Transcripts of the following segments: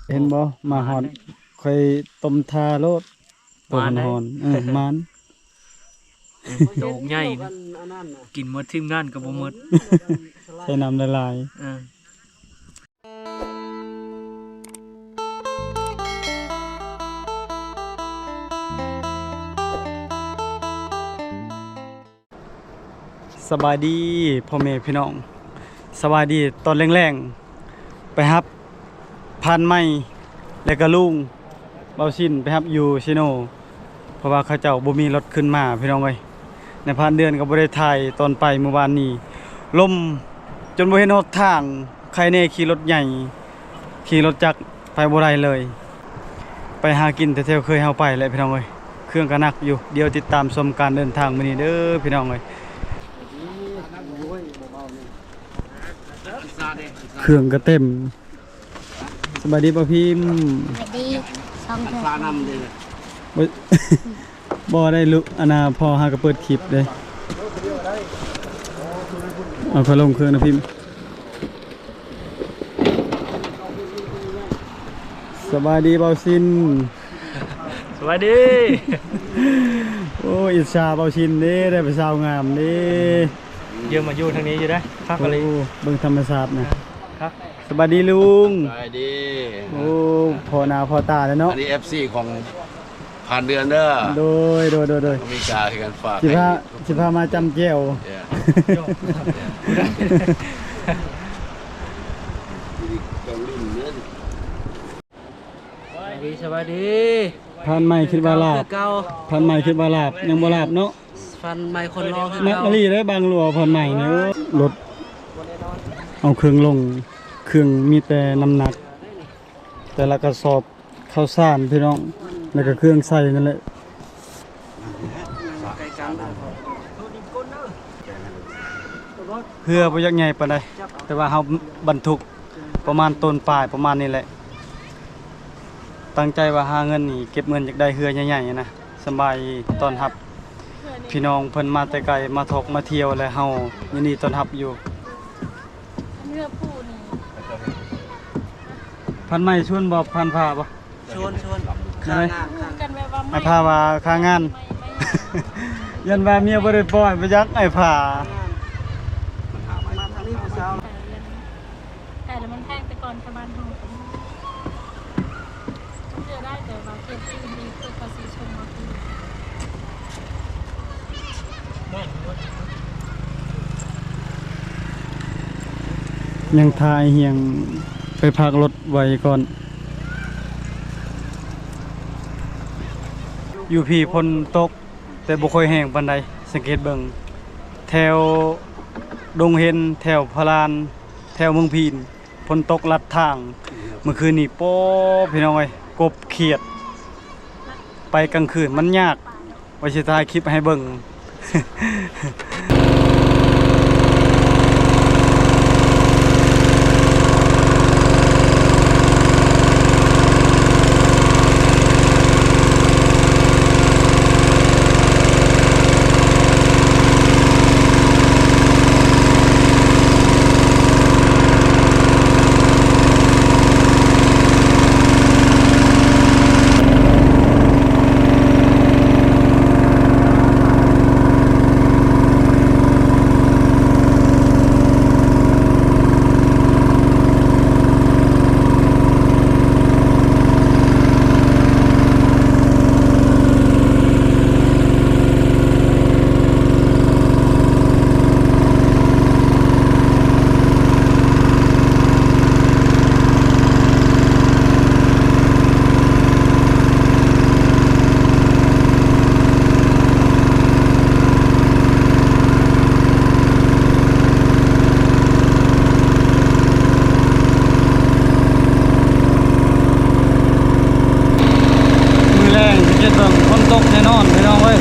ເຫັນບໍ່? ມາຮອດ ຂ້ອຍຕົ້ມຖ້າໂລດ ໂຕ ໝານເດ້ ຮ້ອນໆ ເອີ ໝານ ໂຕໃຫຍ່ນະ ກິນໝົດທີມງານກໍບໍ່ໝົດ ໃສ່ນ້ຳຫຼາຍໆ ເອີ. ສະບາຍດີພໍ່ແມ່ພີ່ນ້ອງ ສະບາຍດີຕອນແລງໆ ໄປຮັບພານໃໝ່ ແລະກະລຸງ ເບົາຊິນ ໄປຮັບຢູ່ເຊໂນ ເພາະວ່າເຂົາເຈົ້າບໍ່ມີລົດຂຶ້ນມາພີ່ນ້ອງເອີຍ. ໃນພານເດືອນກໍບໍ່ໄດ້ຖ່າຍຕອນໄປມື້ວານນີ້ ລົມຈົນບໍ່ເຫັນຫົນທາງ. ໃຄແນ່ຂີ່ລົດໃຫຍ່ ຂີ່ລົດຈັກໄປບໍ່ໄດ້ເລີຍ ໄປຫາກິນແຖວໆເຄີຍເຮົາໄປແຫຼະພີ່ນ້ອງເອີຍ. ເຄື່ອງກໍໜັກຢູ່ ດຽວຕິດຕາມຊົມການເດີນທາງມື້ນີ້ເດີພີ່ນ້ອງເອີຍ. ເຄື່ອງກໍເຕັມ. ສະບາຍດີປ້າພິມ. ສະບາຍດີ ສອງເທື່ອ ບໍ່ ບໍ່ໄດ້ລຸ ອັນນ່າ ພໍ່ຫາກໍເປີດຄລິບເດ້. ເອົາ ຂ້ອຍລົງເຄື່ອງນະພິມ. ສະບາຍດີເບົາຊິນ. ສະບາຍດີ. ໂອ້ ອິດສາເບົາຊິນເດ້ ໄດ້ຜູ້ສາວງາມເດ້. ເຢີມມາຢູ່ທາງນີ້ຢູ່ເດ້ ຄັກອີ່ຫຼີ. ໂອ້ ເບິ່ງທຳມະຊາດນະ ຄັກ. ສະບາຍດີລຸງ. ສະບາຍດີ. ໂອ້ ພໍໜ້າພໍຕາແລ້ວເນາະ. ອັນນີ້ເອັຟຊີຂອງ ຜ່ານເດືອນເດີ. ໂດຍ ໂດຍ ໂດຍ ໂດຍ. ອາເມລິກາຄືກັນ ຝາກ ຊິພາ ໃຫ້ ຊິພາມາຈ້ຳແຈ່ວ. ເອີ ສະບາຍດີ ສະບາຍດີ. ຜ່ານໃໝ່ຄິດວ່າລາບ ຜ່ານໃໝ່ຄິດວ່າລາບ ຍັງບໍ່ລາບເນາະ. ຜ່ານໃໝ່ຄົນລໍຄືເກົ່າ ໜັກອີ່ຫຼີເດ້ ບາງຫຼວງຜ່ານໃໝ່ນີ້. ໂອ້ ລົດເອົາເຄື່ອງລົງ ເຄື່ອງມີແຕ່ນ້ຳໜັກ ແຕ່ລະກະສອບ ເຂົ້າສານພີ່ນ້ອງ ແລ້ວກໍເຄື່ອງໃຊ້ນັ້ນແຫຼະ. ເຮືອບໍ່ຢາກໃຫຍ່ປານໃດ ແຕ່ວ່າເຮົາບັນທຸກປະມານໂຕນປາຍປະມານນີ້ແຫຼະ. ຕັ້ງໃຈວ່າຫາເງິນນີ້ ເກັບເງິນຢາກໄດ້ເຮືອໃຫຍ່ໆນະ ສະບາຍຕ້ອນຮັບພີ່ນ້ອງເພິ່ນມາແຕ່ໄກ ມາທ່ອງມາທ່ຽວ ແລະເຮົາຍິນດີຕ້ອນຮັບຢູ່. ເຮືອຜູ້ນີ້ ພັນໄມ້ຊວນບໍ່ ພັນພາບໍ່? ຊວນ ຊວນ ໄດ້ ຄ່າງານ ຄ່າງານ ອ້າຍພາວ່າຄ່າງານ ຢ້ານວ່າເມຍບໍ່ໄດ້ປ່ອຍ ບໍ່ຢາກອ້າຍພາ ມາທາງນີ້ຜູ້ສາວ ໄກແລ້ວມັນແພງ ແຕ່ກ່ອນແຖວບ້ານເຮົາ ເຫຼືອໄດ້ແຕ່ວ່າເຂດອື່ນນີ້ຄືພາສີຊົງມາຄື ຍັງຖ້າອ້າຍຮຽງໄປພາກລົດໄວ້ກ່ອນ. ຢູ່ພີ້ຝົນຕົກ ແຕ່ບໍ່ຄ່ອຍແຮງປານໃດ. ສັງເກດເບິ່ງ ແຖວດົງເຫັນ ແຖວພະລານ ແຖວເມືອງພີນ ຝົນຕົກລັດທາງ. ເມື່ອຄືນນີ້ ໂປ້ ພີ່ນ້ອງເອີຍ ກົບຂຽດ ໄປກາງຄືນມັນຍາກ. ວ່າຊິຖ່າຍຄລິບໃຫ້ເບິ່ງ. ມື້ແລງຊິເກັບເບິ່ງ ຝົນຕົກແນ່ນອນ ພີ່ນ້ອງເອີຍ.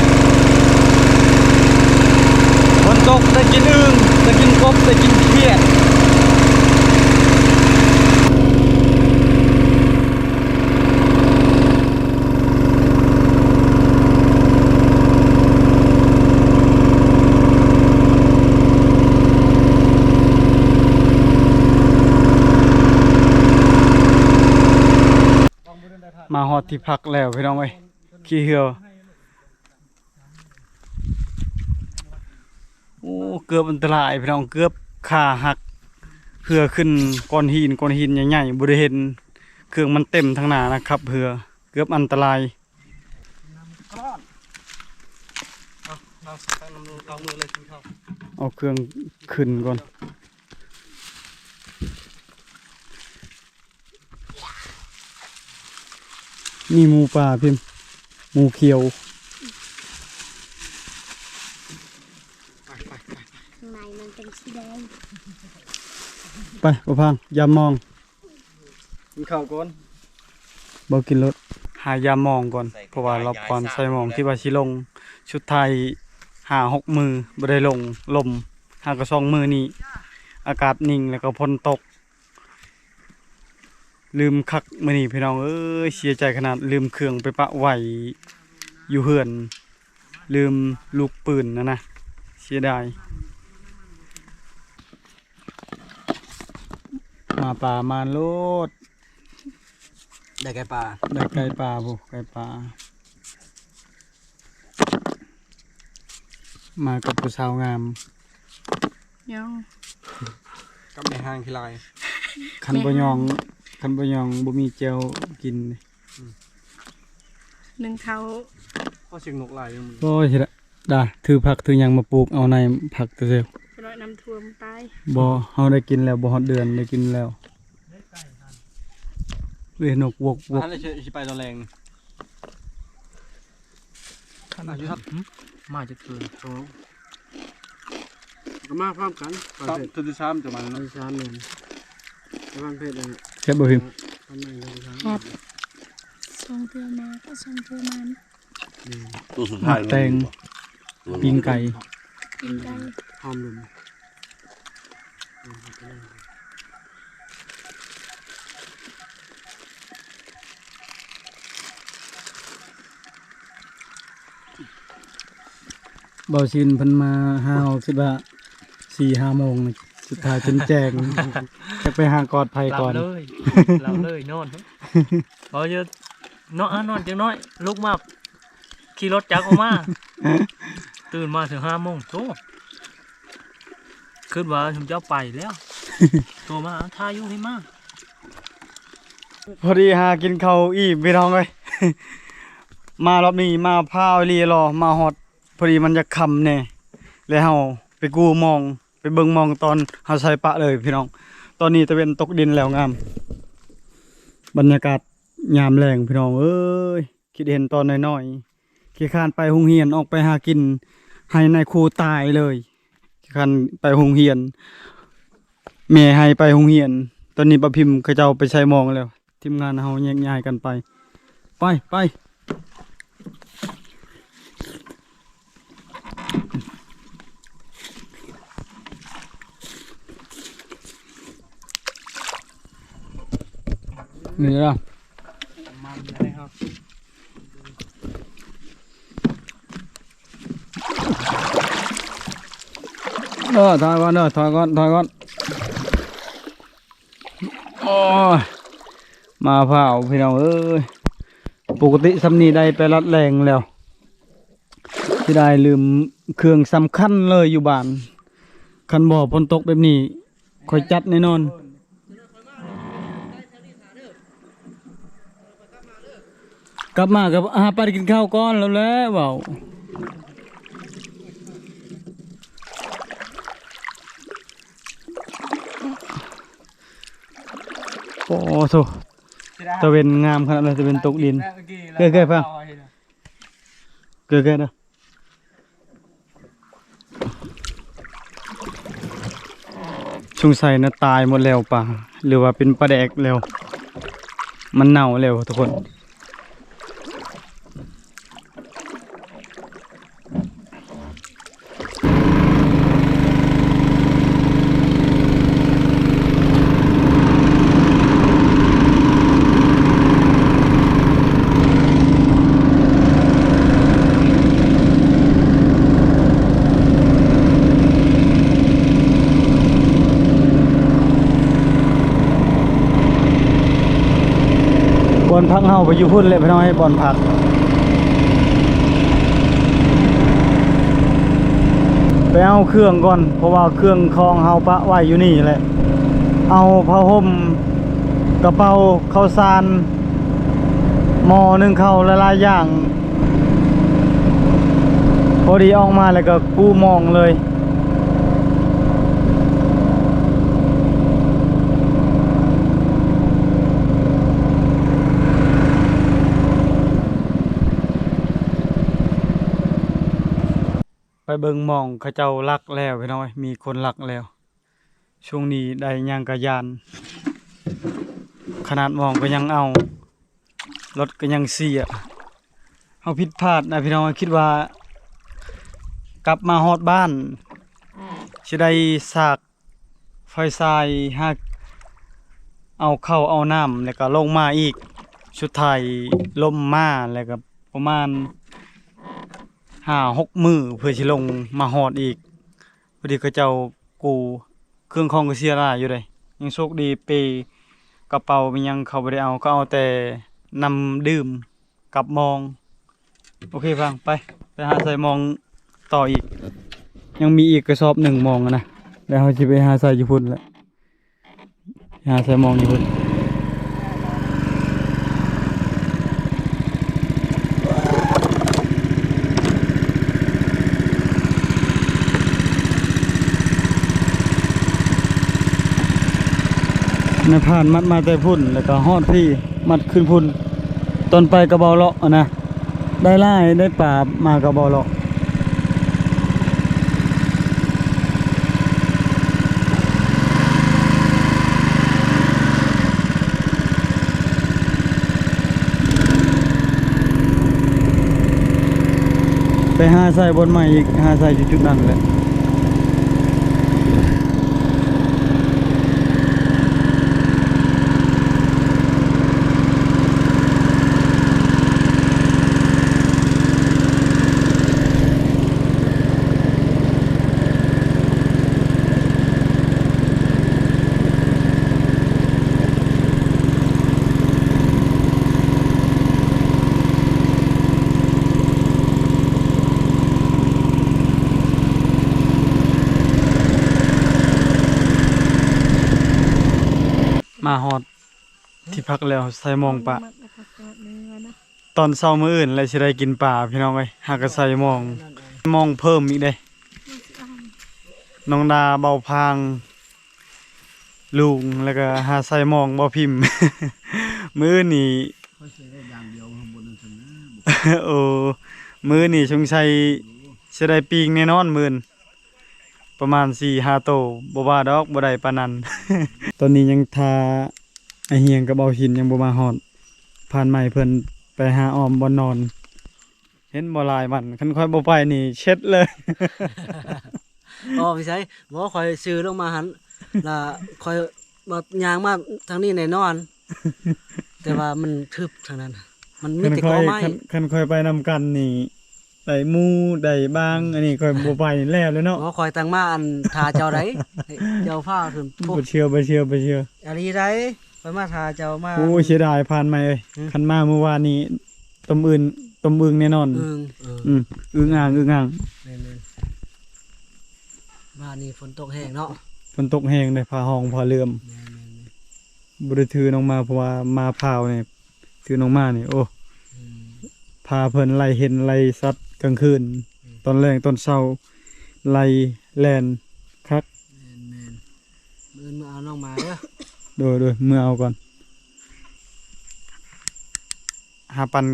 ຝົນຕົກໄດ້ກິນອຶ່ງ ໄດ້ກິນກົບ ໄດ້ກິນຂຽດ. ເ ມາຮອດທີ່ພັກແລ້ວພີ່ນ້ອງເອີຍ ຂີ່ເຮືອ. ໂອ້ ເກືອບອັນຕະລາຍພີ່ນ້ອງ ເກືອບຂາຫັກ. ເຮືອຂຶ້ນກ້ອນຫີນ ກ້ອນຫີນໃຫຍ່ໆ ບໍ່ໄດ້ເຫັນ ເຄື່ອງມັນເຕັມທາງໜ້ານະ ຂັບເຮືອ ເກືອບອັນຕະລາຍ. ເອົາເຄື່ອງຂຶ້ນກ່ອນ. ນີ້ໝູປ່າພິມ ໝູຂຽວ. ໄປ ໄປ ໄປ ໄປ ຂ້າງໃນມັນເປັນສີແດງ. ໄປ ບໍ່ພັງ ຢາມມອງ. ກິນເຂົ້າກ່ອນ. ບໍ່ກິນໂລດ ຫາຢາມມອງກ່ອນ ເພາະວ່າລອບກ່ອນໃສ່ໝອງທີ່ວ່າຊິລົງ. ສຸດທ້າຍຫ້າຫົກມື້ບໍ່ໄດ້ລົງ ລົມ ຫາກະສອງມື້ນີ້ ອາກາດນິ່ງ ແລ້ວກໍຝົນຕົກ. ລືມຄັກມື້ນີ້ພີ່ນ້ອງເອີຍ ເສຍໃຈຂະໜາດ ລືມເຄື່ອງໄປປະໄວ້ຢູ່ເຮືອນ ລືມລູກປືນຫັ້ນນະ ເສຍດາຍ. ມາປ່າມາໂລດ ໄດ້ໄກ່ປ່າ ໄດ້ໄກ່ປ່າພຸ້ນ ໄກ່ປ່າ. ມາກັບຜູ້ສາວງາມ ຍອງ ກັບແມ່ຮ້າງຂີ້ລາຍ. ຄັນບໍ່ຍອງ ຄັນບໍ່ຍອງບໍ່ມີແຈ່ວກິນ. ອືມ ໜຶ່ງເຂົ້າ ພໍສຽງນົກຫຼາຍຢູ່ມື້. ໂອ້ຍ ເຮັດລະດາ ຖືຜັກຖືຫຍັງມາປູກເອົາໃນຜັກເຕີເຊວ. ສະໜ້ອຍນ້ຳຖ້ວມຕາຍ. ບໍ່ ເຮົາໄດ້ກິນແລ້ວ ບໍ່ຮອດເດືອນໄດ້ກິນແລ້ວ. ເອີຍ ນົກວົກໆ. ອັນນີ້ຊິໄປຕອນແລງ. ຄັນ ອາຍຸ ຫຶ ມາຈາກເທື່ອ ສອງ ກໍມາພ້ອມກັນ. ເທື່ອທີສາມຈະມາເນາະ ທີສາມແມ່ນ. ແຕ່ວ່າເພດນັ້ນ ແຊບບໍ່ພິມ? ອັນໃໝ່ເລີຍ ແຊບ. ສອງເທື່ອມາກໍສອງເທື່ອມາ. ແມ່ນ ໂຕສຸດທ້າຍ ໝາກແຕງ ປີ້ງໄກ່ ປີ້ງໄກ່ ຫອມລົມ. ເບົາຊິນເພິ່ນມາຫາເຮົາ ຄິດວ່າສີ່ຫ້າໂມງ ສຸດທ້າຍຈົນແຈ້ງ ຈະໄປຫາກອດໃຜກ່ອນ. ຫຼັບເລີຍ ຫຼັບເລີຍ ນອນ. ເອົາເດີເນາະ ນອນຈັກໜ້ອຍ ລຸກມາ ຂີ່ລົດຈັກອອກມາ ຕື່ນມາເຖິງຫ້າໂມງ ໂທ້ ຄິດວ່າຊຸມເຈົ້າໄປແລ້ວ ໂທມາ ຖ້າຢູ່ໃຫ້ມາ. ພໍດີຫາກິນເຂົ້າອີ່ມພີ່ນ້ອງເອີຍ ມາລອບນີ້ມາພ້າວອີ່ຫຼີຫຼໍ ມາຮອດພໍດີມັນຢາກຄ່ຳແດ່ ແລ້ວເຮົາໄປກູ້ມອງ ໄປເບິ່ງມອງຕອນເຮົາໃສ່ປະເລີຍພີ່ນ້ອງ. ຕອນນີ້ຕາເວັນຕົກດິນແລ້ວງາມ ບັນຍາກາດຍາມແລງພີ່ນ້ອງເອີຍ. ຄິດເຫັນຕອນນ້ອຍໆ ຂີ້ຄ້ານໄປໂຮງຮຽນ ອອກໄປຫາກິນ ໃຫ້ນາຍຄູຕາຍເລີຍ ຂີ້ຄ້ານໄປໂຮງຮຽນ ແມ່ໃຫ້ໄປໂຮງຮຽນ. ຕອນນີ້ປ້າພິມເຂົາເຈົ້າໄປໃສ່ມອງແລ້ວ ທີມງານເຮົາແຍກຍ້າຍກັນໄປ ໄປ ໄປ. ນີ້ລະ ມັນໄດ້ເຮົາ ເອີ ຖອຍກ່ອນເດີ ຖອຍກ່ອນ ຖອຍກ່ອນ. ໂອ້ຍ ມາພ້າວພີ່ນ້ອງເອີຍ ປົກກະຕິຊ່ຳນີ້ໄດ້ໄປລັດແລງແລ້ວ ເສຍດາຍລືມເຄື່ອງສຳຄັນເລີຍຢູ່ບ້ານ. ຄັນບໍ່ຝົນຕົກແບບນີ້ ຂ້ອຍຈັດແນ່ນອນ. ກັບມາກໍຫາໄປກິນເຂົ້າກ່ອນແລ້ວແຫຼະເວົ້າ. ໂອ້ໂທ້ ຕາເວັນງາມຂະໜາດເລີຍ ຕາເວັນຕົກດິນ. ເກີຍໆ ຟັງ ເກີຍໆ ເດີ. ສົງໄສນະຕາຍໝົດແລ້ວປາ ຫຼືວ່າເປັນປາແດກແລ້ວ ມັນເນົ່າແລ້ວທຸກຄົນ. ບ່ອນພັກເຮົາໄປຢູ່ພຸ້ນແຫຼະພີ່ນ້ອງເອີຍ ບ່ອນພັກ. ໄປເອົາເຄື່ອງກ່ອນ ເພາະວ່າເຄື່ອງຂອງເຮົາປະໄວ້ຢູ່ນີ້ແຫຼະ. ເອົາຜ້າຫົ່ມ, ກະເປົາ, ເຂົ້າສານ, ໝໍ້ໜຶ້ງເຂົ້າ ຫຼາຍໆຢ່າງ. ພໍດີອອກມາແລ້ວກໍກູ້ມອງເລີຍ. ໄປເບິ່ງໝອງເຂົາເຈົ້າລັກແລ້ວພີ່ນ້ອງເອີຍ ມີຄົນລັກແລ້ວ. ຊ່ວງນີ້ໄດ້ຫຍັງກະຢ້ານ ຂະໜາດໝອງກໍຍັງເອົາ ລົດກໍຍັງເສຍ. ເຮົາຜິດພາດນະພີ່ນ້ອງ ຄິດວ່າກັບມາຮອດບ້ານຊິໄດ້ສາກໄຟສາຍ ຫາເອົາເຂົ້າເອົານ້ຳ ແລ້ວກໍລົງມາອີກ. ສຸດທ້າຍລົມມາ ແລ້ວກໍປະມານຫ້າຫົກມື້ເພື່ອຊິລົງມາຮອດອີກ. ພໍດີເຂົາເຈົ້າກູ້ ເຄື່ອງຂອງກໍເສຍຫຼາຍຢູ່ເດ້. ຍັງໂຊກດີເປ ກະເປົາມີຫຍັງເຂົາບໍ່ໄດ້ເອົາ ເຂົາເອົາແຕ່ນ້ຳດື່ມກັບມອງ. ໂອເຄ ຟັງ ໄປ ໄປຫາໃສ່ມອງຕໍ່ອີກ. ຍັງມີອີກກະສອບໜຶ່ງມອງນະ ແລ້ວເຮົາຊິໄປຫາໃສ່ຢູ່ພຸ້ນແຫຼະ. ຫາໃສ່ມອງຢູ່ພຸ້ນ. ນາຍພານມັດມາແຕ່ພຸ້ນ ແລ້ວກໍຮອດພີ້ ມັດຂຶ້ນພຸ້ນ. ຕອນໄປກະເບົາເລາະຫັ້ນນະ ໄດ້ຫຼາຍ ໄດ້ປາມາກະເບົາເລາະ. ໄປຫາໃສ່ບ່ອນໃໝ່ອີກ ຫາໃສ່ຢູ່ຈຸດນັ້ນແຫຼະ. ມາຮອດ ທີ່ພັກແລ້ວໃສ່ມອງປະ. ຕອນເຊົ້າມື້ອື່ນແລ້ວຊິໄດ້ກິນປາພີ່ນ້ອງເອີຍ. ຫາກະໃສ່ມອງ ມອງເພີ່ມອີກເດ້. ນ້ອງດາ ເບົາພາງ ລຸງ ແລ້ວກະຫາໃສ່ມອງ ເບົາພິມ. ມື້ອື່ນນີ້ ໂອ້ ມື້ນີ້ສົງໄສຊິໄດ້ປີ້ງແນ່ນອນມື້ອື່ນ. ປະມານສີ່ຫ້າໂຕ ບໍ່ວ່າດອກ ບໍ່ໄດ້ປານນັ້ນ. ຕອນນີ້ຍັງຖ້າອ້າຍຮຽງກັບເບົາຫີນຍັງບໍ່ມາຮອດ. ຜ່ານໃໝ່ເພິ່ນໄປຫາອ້ອມບ່ອນນອນ. ເຫັນບໍ່ລາຍມັນ ຄັນຂ້ອຍບໍ່ໄປນີ້ເຊັດເລີຍ. ອອກໄປໃສ? ບໍ່ ຂ້ອຍຊື່ລົງມາຫັ້ນ ລະຂ້ອຍວ່າຍ່າງມາທາງນີ້ແນ່ນອນ. ແຕ່ວ່າມັນທຶບທາງນັ້ນ ມັນມີແຕ່ກອໄມ້. ຄັນຂ້ອຍ ຄັນ ຄັນຂ້ອຍໄປນຳກັນນີ້ ໄດ້ໝູ ໄດ້ບາງ ອັນນີ້ຂ້ອຍບໍ່ໄປແລ້ວເລີຍເນາະ. ບໍ່ ຂ້ອຍຕັ້ງມາອັນຖ້າເຈົ້າໃດ ເຈົ້າພາຂຶ້ນ. ບໍ່ເຊື່ອ ບໍ່ເຊື່ອ ບໍ່ເຊື່ອ. ອີ່ຫຼີໃດ ຂ້ອຍມາຖ້າເຈົ້າມາ. ໂອ້ຍ ເສຍດາຍພານໃໝ່ເອີຍ. ຄັນມາມື້ວານນີ້ ຕົ້ມອື່ນ ຕົ້ມອຶ່ງແນ່ນອນ. ອືມ ອຶ່ງອ່າງ ອຶ່ງອ່າງ. ແມ່ນໆ ມານີ້ຝົນຕົກແຮງເນາະ. ຝົນຕົກແຮງເດ້ ຟ້າຮ້ອງຟ້າເຫຼື້ອມ. ແມ່ນໆ ບໍ່ໄດ້ຖືນ້ອງມາ ເພາະວ່າມາພ້າວນີ້ ຖືນ້ອງມານີ້ ໂອ້ ອືມ ພາເພິ່ນໄລ່ເຫັນໄລ່ສັດກາງຄືນ. ອືມ ຕອນແລງຕອນເຊົ້າ ໄລ່ແລ່ນຄັກ. ແມ່ນໆ ມື້ອື່ນມາເອົານ້ອງມາເດີ. ໂດຍໆ ເມືອເອົາກ່ອນ. ຫາປັນ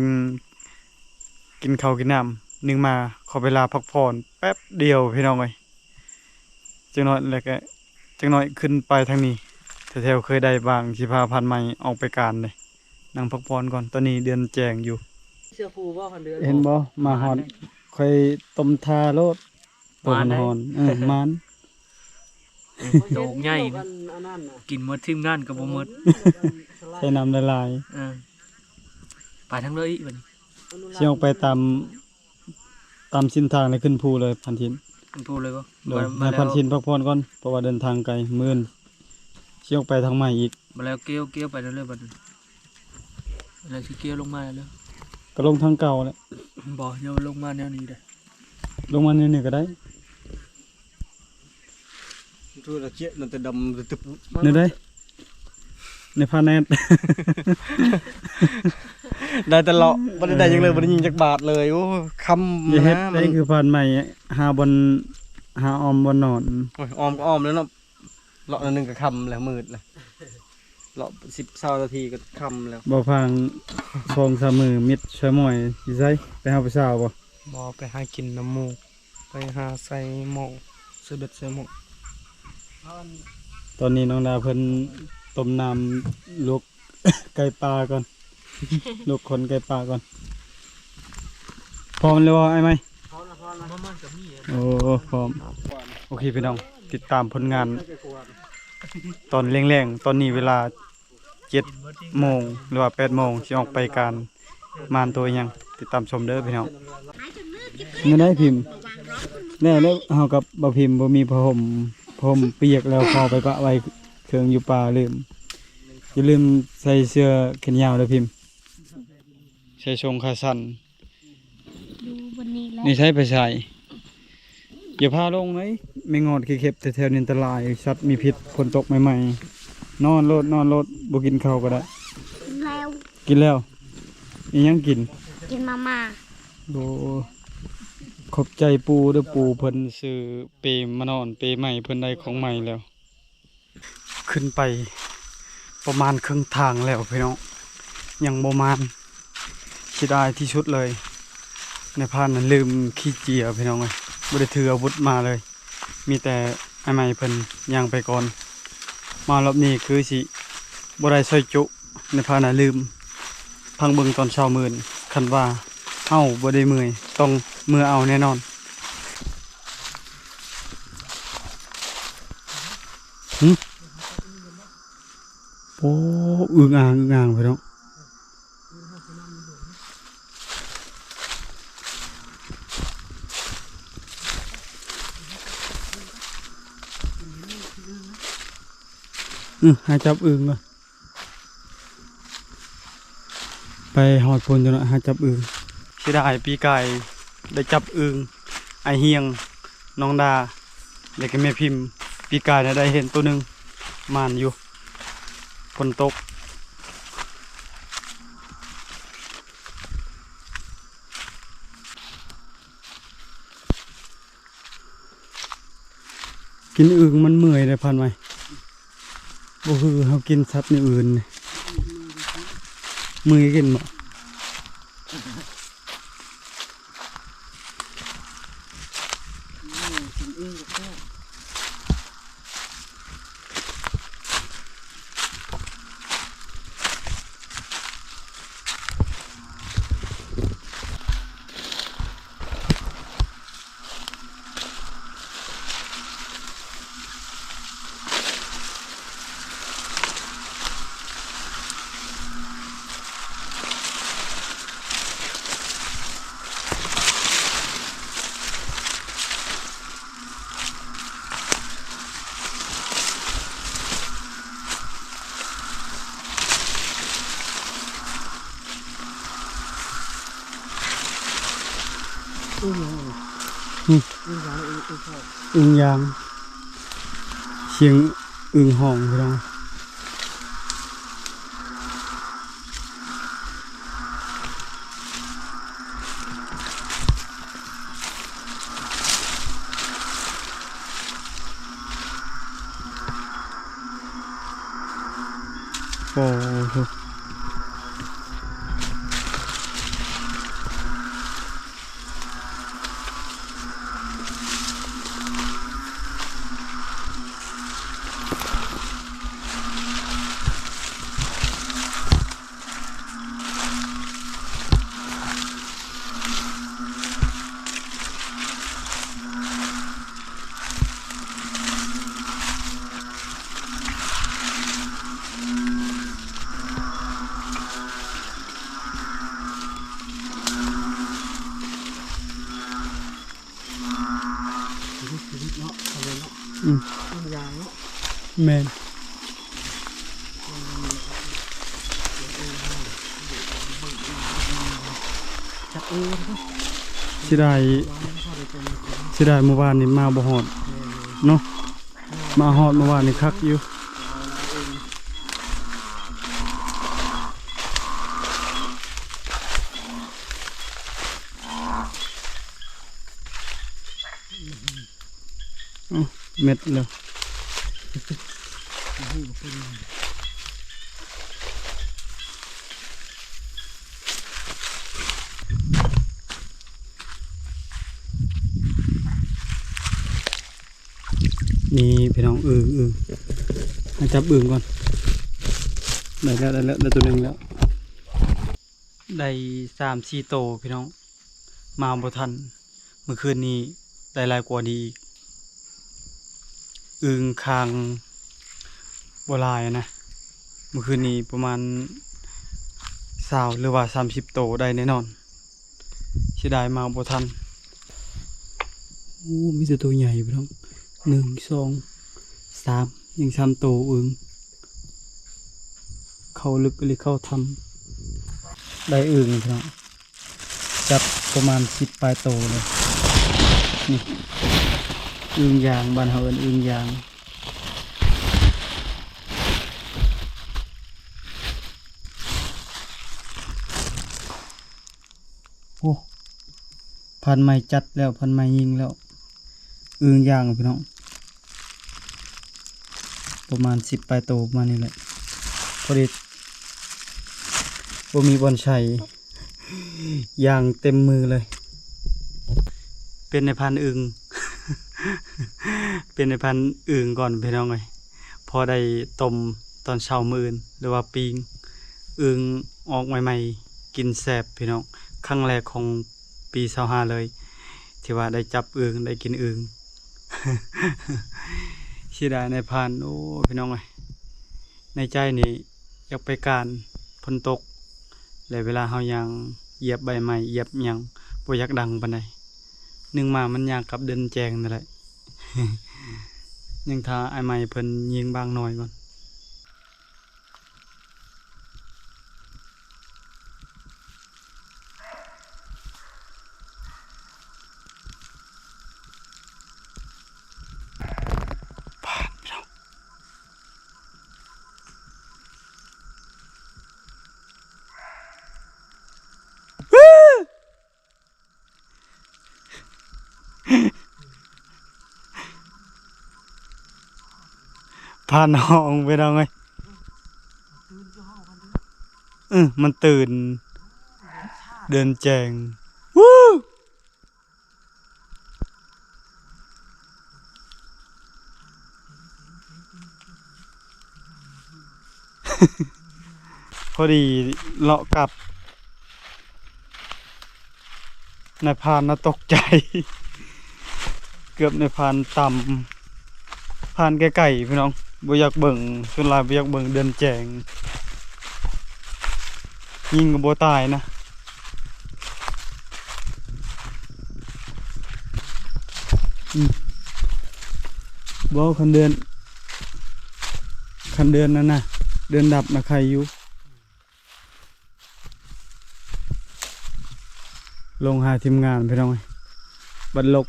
ກິນເຂົ້າກິນນ້ຳ ໜຶ່ງມາ ຂໍເວລາພັກຜ່ອນແປັບດຽວພີ່ນ້ອງເອີຍ. ຈັກໜ້ອຍແລ້ວກະ ຈັກໜ້ອຍຂຶ້ນໄປທາງນີ້ ແຖວໆເຄີຍໄດ້ບາງ ຊິພາພານໃໝ່ອອກໄປການເດ້. ນັ່ງພັກຜ່ອນກ່ອນ ຕອນນີ້ເດືອນແຈ້ງຢູ່. ເສື້ອຄູ່ບໍ່ ຄັນເດືອນ ເຫັນບໍ່ ມາຮອດ ຂ້ອຍຕົ້ມຖ້າໂລດ. ໂຕມັນຮ້ອນ ເອີ ມັນ ໂຕໃຫຍ່ນະ ກິນໝົດທີມງານກໍບໍ່ໝົດ. ໃສ່ນ້ຳຫຼາຍໆ. ເອີ ໄປທາງເລີຍອີກບັດນີ້. ຊິອອກໄປຕາມ ຕາມເສັ້ນທາງໃນຂຶ້ນພູເລີຍ ພັນທິນ. ຂຶ້ນພູເລີຍບໍ່? ໂດຍ ໃຫ້ພັນທິນພັກຜ່ອນກ່ອນ ເພາະວ່າເດີນທາງໄກ. ມື້ອື່ນຊິອອກໄປທາງໃໝ່ອີກ. ບໍ່ແລ້ວ ກ່ຽວ ກ່ຽວໄປເລີຍບັດນີ້. ແລ້ວຊິກ່ຽວລົງມາແລ້ວ ກໍລົງທາງເກົ່າແຫຼະ. ບໍ່ ຍັງລົງມາແນວນີ້ເດ້ ລົງມາແນວນີ້ກໍໄດ້. ໂທລະເຈັບມັນແຕ່ດຳຕຶບ ແນວໃດ ໃນພາແນດ ໄດ້ແຕ່ເລາະ ບໍ່ໄດ້ໄດ້ຫຍັງເລີຍ ບໍ່ໄດ້ຍິງຈັກບາດເລີຍ. ໂອ້ ຄ່ຳ ຢ່າເຮັດ ນະ ໄດ້ຄືຜ່ານໃໝ່ ຫາບ່ອນ ຫາອ້ອມບ່ອນນອນ. ໂອ້ຍ ອ້ອມກໍອ້ອມແລ້ວເນາະ ເລາະໜ້ອຍໜຶ່ງກໍຄ່ຳແລ້ວ ມືດແລ້ວ ເລາະສິບຊາວນາທີກໍຄ່ຳແລ້ວ. ບໍ່ຟັງ ສອງສາມມື້ມິດຊະມ້ອຍ ຢູ່ໃສ ໄປຫາຜູ້ສາວບໍ່? ບໍ່ ໄປຫາກິນນຳໝູ່ ໄປຫາໃສ່ໝໍ້ ໃສ່ເບັດໃສ່ໝໍ້. ຕອນນີ້ນ້ອງດາເພິ່ນຕົ້ມນ້ຳລວກໄກ່ປ່າກ່ອນ ລວກຂົນໄກ່ປ່າກ່ອນ. ພ້ອມແລ້ວບໍ່ອ້າຍໃໝ່? ໂອ້ ພ້ອມ. ໂອເຄພີ່ນ້ອງ ຕິດຕາມຜົນງານຕອນແລງໆ. ຕອນນີ້ເວລາ ເຈັດໂມງ ຫຼືວ່າແປດໂມງ ຊິອອກໄປການມານໂຕອີ່ຫຍັງ ຕິດຕາມຊົມເດີພີ່ນ້ອງ. ແນວໃດພິມ? ແລ້ວ ແລ້ວເຮົາກັບບ່າວພິມບໍ່ມີຜ້າຫົ່ມ ຜ້າຫົ່ມປຽກແລ້ວ ເຂົາໄປປະໄວ້ເຄື່ອງຢູ່ປ່າ ລືມ. ຢ່າລືມໃສ່ເສື້ອແຂນຍາວເດີພິມ ໃສ່ຊົງຂາສັ້ນ. ຢູ່ບ່ອນນີ້ແຫຼະ ນີ້ໃຊ້ໄປໃສ່ ຢ່າພາລົງເລີຍ ແມງງອດຂີ້ເຂັບແຖວໆນີ້ອັນຕະລາຍ ສັດມີພິດ ຝົນຕົກໃໝ່ໆ. ນອນໂລດ ນອນໂລດ ບໍ່ກິນເຂົ້າກໍໄດ້. ກິນແລ້ວ ກິນແລ້ວ. ອີຫຍັງກິນ? ກິນມາມ່າ. ໂອ້ ຂອບໃຈປູ່ເດີ ປູ່ເພິ່ນຊື້ເປມານອນ ເປໃໝ່ ເພິ່ນໄດ້ຂອງໃໝ່ແລ້ວ. ຂຶ້ນໄປປະມານເຄິ່ງທາງແລ້ວພີ່ນ້ອງ ຍັງບໍ່ມານ ເສຍດາຍທີ່ສຸດເລີຍ. ນາຍພານນັ້ນລືມຂີ້ເຈຍພີ່ນ້ອງເອີຍ ບໍ່ໄດ້ຖືອາວຸດມາເລີຍ ມີແຕ່ອ້າຍໃໝ່ເພິ່ນຍ່າງໄປກ່ອນ. ມາລອບນີ້ຄືຊິບໍ່ໄດ້ຊອຍຈຸ ນາຍພານນະລືມ. ພັງເບິ່ງຕອນເຊົ້າມື້ອື່ນ ຄັນວ່າເຮົາບໍ່ໄດ້ເມື່ອຍ ຕ້ອງເມືອເອົາແນ່ນອນ. ຫຶ ໂອ້ ອຶ່ງອ່າງ ອຶ່ງອ່າງ ພີ່ນ້ອງ. ອື ຫາຈັບອຶ່ງກ່ອນ ໄປຮອດພຸ້ນຈັ່ງໜ້ອຍ ຫາຈັບອຶ່ງ. ເສຍດາຍປີກາຍໄດ້ຈັບອຶ່ງ ອ້າຍຮຽງ ນ້ອງດາ ແລ້ວກໍແມ່ພິມ. ປີກາຍນະໄດ້ເຫັນໂຕໜຶ່ງ ໝານຢູ່ ຝົນຕົກ. ກິນອຶ່ງມັນເມື່ອຍເດ້ ພັນໄວ້ ບໍ່ຄືເຮົາກິນສັດແນວອື່ນ. ເມື່ອຍກິນບໍ່? ອຶ່ງຫຍັງ ອຶ່ງຫຍັງ ອຶ່ງຫຍັງ ອຶ່ງຫຍັງ ສຽງອຶ່ງຮ້ອງ ພີ່ນ້ອງ. ໂອ້ໂຫ. Ừm. ແມ່ນ. ເສຍດາຍ ເສຍດາຍມື້ວານນີ້ມາບໍ່ຮອດເນາະ ມາຮອດມື້ວານນີ້ຄັກຢູ່. ເອົາ ເມັດແລ້ວ ນີ້ພີ່ນ້ອງ ອຶ່ງ ອຶ່ງ ມາຈັບອຶ່ງກ່ອນ. ໄດ້ແລ້ວ ໄດ້ແລ້ວ ໄດ້ຕົວໜຶ່ງແລ້ວ. ໄດ້ສາມສີ່ໂຕພີ່ນ້ອງ ມາບໍ່ທັນ. ມື້ຄືນນີ້ໄດ້ຫຼາຍກວ່ານີ້ອີກ. ອຶ່ງຄາງບໍ່ຫຼາຍນະ ມື້ຄືນນີ້ປະມານຊາວ ຫຼືວ່າສາມສິບໂຕໄດ້ແນ່ນອນ. ເສຍດາຍມາບໍ່ທັນ. ໂອ້ ມີແຕ່ໂຕໃຫຍ່ພີ່ນ້ອງ ໜຶ່ງ ສອງ ສາມ ຍັງສາມໂຕອຶ່ງ. ເຂົ້າເລິກອີ່ຫຼີ ເຂົ້າຖ້ຳ. ໄດ້ອຶ່ງພີ່ນ້ອງ ຈັບປະມານສິບປາຍໂຕເລີຍ. ນີ້ ອຶ່ງຢາງ ບ້ານເຮົາເອີ້ນອຶ່ງຢາງ. ໂອ້ ພັນໃໝ່ຈັດແລ້ວ ພັນໃໝ່ຍິງແລ້ວ. ອຶ່ງຢາງພີ່ນ້ອງ ປະມານສິບປາຍໂຕ ປະມານນີ້ແຫຼະ. ພໍດີບໍ່ມີບ່ອນໃສ່ ຢາງເຕັມມືເລີຍ. ເປັນນາຍພານອຶ່ງ ເປັນນາຍພານອຶ່ງກ່ອນພີ່ນ້ອງເອີຍ. ພໍໄດ້ຕົ້ມຕອນເຊົ້າມື້ອື່ນ ຫຼືວ່າປີ້ງອຶ່ງອອກໃໝ່ໆ ກິນແຊບພີ່ນ້ອງ. ຄັ້ງແລກຂອງປີຊາວຫ້າເລີຍ ທີ່ວ່າໄດ້ຈັບອຶ່ງ ໄດ້ກິນອຶ່ງ. ເສຍດາຍນາຍພານ ໂອ້ ພີ່ນ້ອງເອີຍ ໃນໃຈນີ້ຢາກໄປການ ຝົນຕົກ ແລະເວລາເຮົາຍ່າງຢຽບໃບໄມ້ ຢຽບຫຍັງ ບໍ່ຢາກດັງປານໃດ. ໜຶ່ງມາມັນຍາກກັບເດີນແຈ້ງນັ້ນແຫຼະ ຍັງຖ້າອ້າຍໃໝ່ເພິ່ນຍິງບາງໜ້ອຍກ່ອນ. ພານຮ້ອງ ພີ່ນ້ອງເອີຍ. ອື ມັນຕື່ນ ເດີນແຈ້ງ ວູ້. ພໍດີເລາະກັບ ນາຍພານນະຕົກໃຈ ເກືອບນາຍພານຕຳ. ພານໄກໆ ພີ່ນ້ອງ ບໍ່ຢາກເບິ່ງ ສ່ວນຫຼາຍບໍ່ຢາກເບິ່ງເດືອນແຈ້ງ. ຍິງກໍບໍ່ຕາຍນະ. ອືມ ບໍ່ ຄັນເດືອນ ຄັນເດືອນນັ້ນນະ ເດືອນດັບນະໄຄຢູ່. ລົງຫາທີມງານພີ່ນ້ອງເອີຍ ບັດລົງ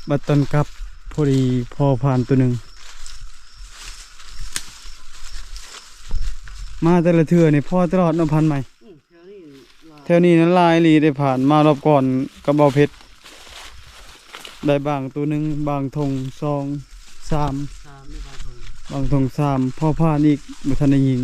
ບັດຕອນກັບ ພໍດີພໍພານໂຕໜຶ່ງ. ມາແຕ່ລະເທື່ອນີ້ພໍຕະຫຼອດເນາະ ພານໃໝ່. ອືມ ແຖວນີ້ຫຼາຍ ແຖວນີ້ນັ້ນຫຼາຍອີ່ຫຼີເດ້ ພານມາລອບກ່ອນກັບເບົາເພັດ ໄດ້ບາງໂຕໜຶ່ງ ບາງທົ່ງສອງ ສາມ ສາມ ໄດ້ບາງທົ່ງ ບາງທົ່ງສາມ ພໍພານອີກ ບໍ່ທັນໄດ້ຍິງ.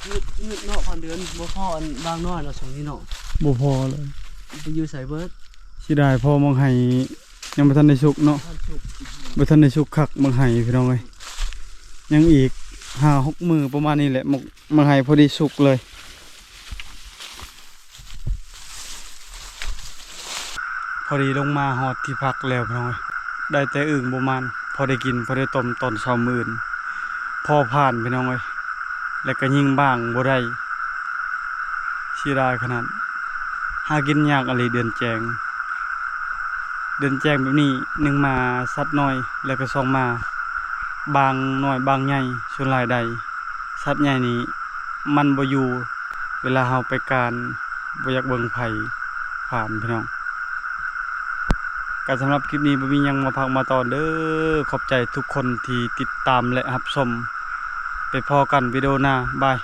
ງຶດ ງຶດເນາະ ພັນເດືອນ ບໍ່ພໍອັນບາງນ້ອຍເນາະ ຊ່ວງນີ້ເນາະ ບໍ່ພໍເລີຍ ໄປຢູ່ໃສເບິດ. ເສຍດາຍ ພໍໝາກໄຮ່ ຍັງບໍ່ທັນໄດ້ສຸກເນາະ ບໍ່ທັນໄດ້ສຸກຄັກ ບັກໄຮ່ພີ່ນ້ອງເອີຍ ຍັງອີກຫ້າຫົກມື້ປະມານນີ້ແຫຼະ ໝາກ ໝາກໄຮ່ພໍດີສຸກເລີຍ. ພໍດີລົງມາຮອດທີ່ພັກແລ້ວພີ່ນ້ອງເອີຍ ໄດ້ແຕ່ອຶ່ງບໍ່ມານ ພໍໄດ້ກິນ ພໍໄດ້ຕົ້ມຕອນເຊົ້າມື້ອື່ນ ພໍພານພີ່ນ້ອງເອີຍ ແລ້ວກໍຍິງບາງບໍ່ໄດ້. ເສຍດາຍຂະໜາດ ຫາກິນຍາກອີ່ຫຼີເດືອນແຈ້ງ ເດືອນແຈ້ງແບບນີ້ ໜຶ່ງມາສັດນ້ອຍ ແລ້ວກໍສອງມາ ບາງນ້ອຍບາງໃຫຍ່ ສ່ວນຫຼາຍໄດ້ ສັດໃຫຍ່ນີ້ມັນບໍ່ຢູ່ ເວລາເຮົາໄປການ ບໍ່ຢາກເບິ່ງໃຜຜ່ານພີ່ນ້ອງ. ກໍສຳລັບຄລິບນີ້ບໍ່ມີຫຍັງມາພັກມາຕອນເດີ້. ຂອບໃຈທຸກຄົນທີ່ຕິດຕາມ ແລະ ຮັບຊົມ. ໄປພໍ້ກັນວິດີໂອໜ້າ. ບາຍ.